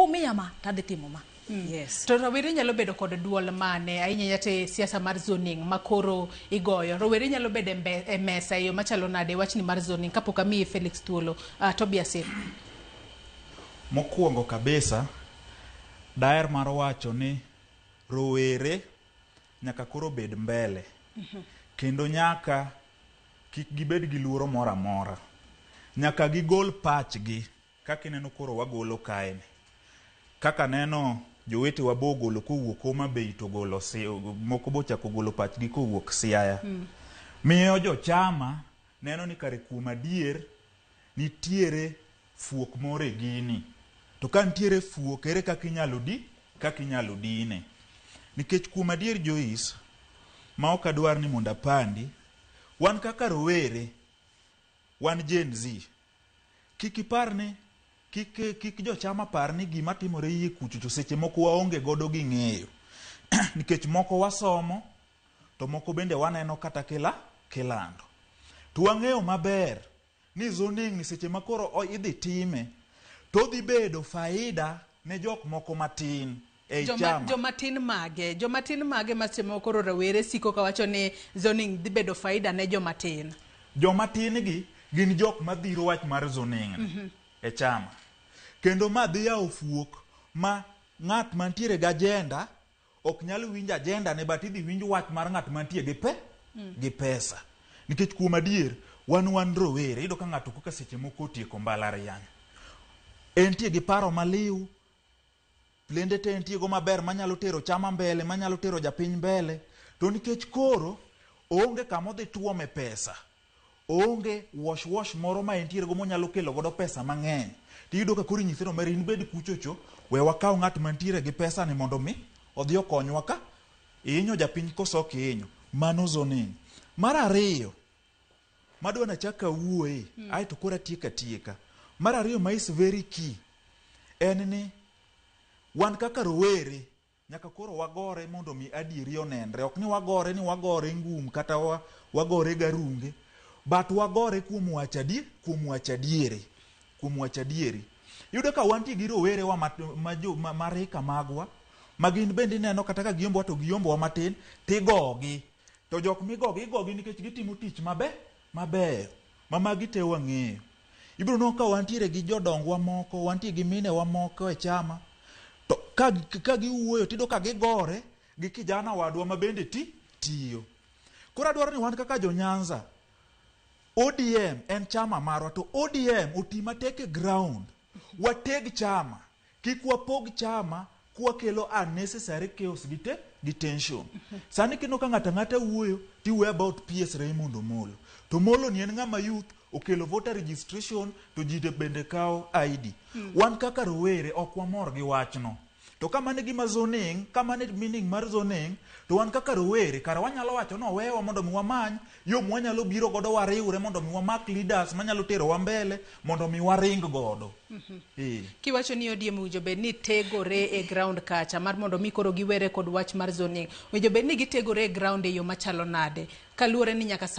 Kumiya ma to adhi timo ma. Yes. To rowere nyalo bedo kod duol mane ahinya ahinya to e siasa mar zoning ma koro igoyo? Rowere nyalo bedo e mesa e yo machalo nade e wachni mar zoning kapok amiyi Felix thuolo? Tobias Sir. Mokuongo kabisa, daher mar wacho ni rowere nyaka koro bed mbele. Kendo nyaka kik gibed gi luoro moro amora. Nyaka gigol pachgi kaka ineno koro wagolo kaeni. Kaka neno jowetewa bo ogolo kowuok Homa Bay to ogolo moko bo ochako golo pachgi kowuok Siaya. Miyo jochama neno ni kare kuom adier nitiere fuok moro e gini. To ka nitiere fuok ere kaka inyalo di kaka inyalo dine. Nikech kuom adier Joyce, ma ok adwar ni mondo apandi, wan kaka rowere, wan Gen Z, kik ipar ni kik kik jochama par ni gima timore iye kuchocho seche moko waonge godo gi ng'eyo. Nikech moko wasomo to moko bende waneno kata kila kilando. To wang'eyo maber ni zoning ni seche ma koro idhi time to odhi bedo faida ne jok moko matin ei chama. Joma tin mage? Joma tin mage ma seche moko koro rawere siko kawacho ni zoning dhi bedo faida ne joma tin? Joma tin gi gin jok ma dhiro wach mar zoning ni e chama. Kendo ma dhi yawo fuok ma ng'at mantiere gi agenda ok nyal winjo agenda ne but idhi winj wach mar ng'at mantie gi pe gi pesa. Nikech kuom adier wan wan rowere iyudo ka ng'ato koka seche moko otieko mbalariany. Entie gi paro maliw, plende te entie go maber manyalo tero chama mbele, manyalo tero japiny mbele. To nikech koro oonge kama odhi tuome pesa, oonge wash wash moro ma entiere go monyalo kelo godo pesa mang'eny. Tiyudo ka koro inyise ni omera in bed kuchocho, we wakaw ng'at mantiere gi pesa ni mondo mi odhi okonywa ka. Ihinyo japiny koso ok ihinyo? Mano zoning. Mar ariyo, madwa nachak awuoye, aeto koro atieko atieka. Mar ariyo ma is very key, en ni wan kaka rowere nyaka koro wagore mondo mi adieri onenre. Ok ni wagore ni wagore ngum kata wagore garunge, but wagore kuom wacho adier, kuom wacho adieri, kuom wacho adieri. Iyudo ka wantie gi rowere wa ma rika magwa, ma gin bende ineno kata ka giyombowa to giyombowa matin, tigogi. To jok migogi, igogi nikech gitimo tich mabe, mabeyo, ma magi te wang'eyo. Ibiro neno ka wantiere gi jodongwa moko, wantie gi minewa moko e chama, to ka, ka giwuoyo tiyudo ka gigore gi kijana wadwa ma bende ti, tiyo. Koro adwaro ni wan kaka jo Nyanza, ODM en chama marwa, to ODM oti matek e ground. Wateg chama. Kik wapog chama kwakelo unnecessary chaos gi te, gi tension. Sani kineno ka ng'ato ang'ata wuoyo, tiwuoyo about PS Raymond Omolo. To Omolo ni en ng'ama youth, okelo voter registration to ji bende kawo ID. Wan kaka rowere ok wamor gi wachno. To ka mano e gima zoning, ka mano e meaning mar zoning, to wan kaka rowere kara wanyalo wacho ni owewa mondo mi wamany yo mwanyalo biro godo wariwre mondo mi wamak leaders manyalo terowa mbele mondo mi waring godo. Eh. Kiwacho ni ODM owinjo bed ni tegore e ground kacha mar mondo mi koro giwere kod wach mar zoning. Owinjo bed ni gitegore e ground e yo machalo nade? Kaluwore ni nyaka sani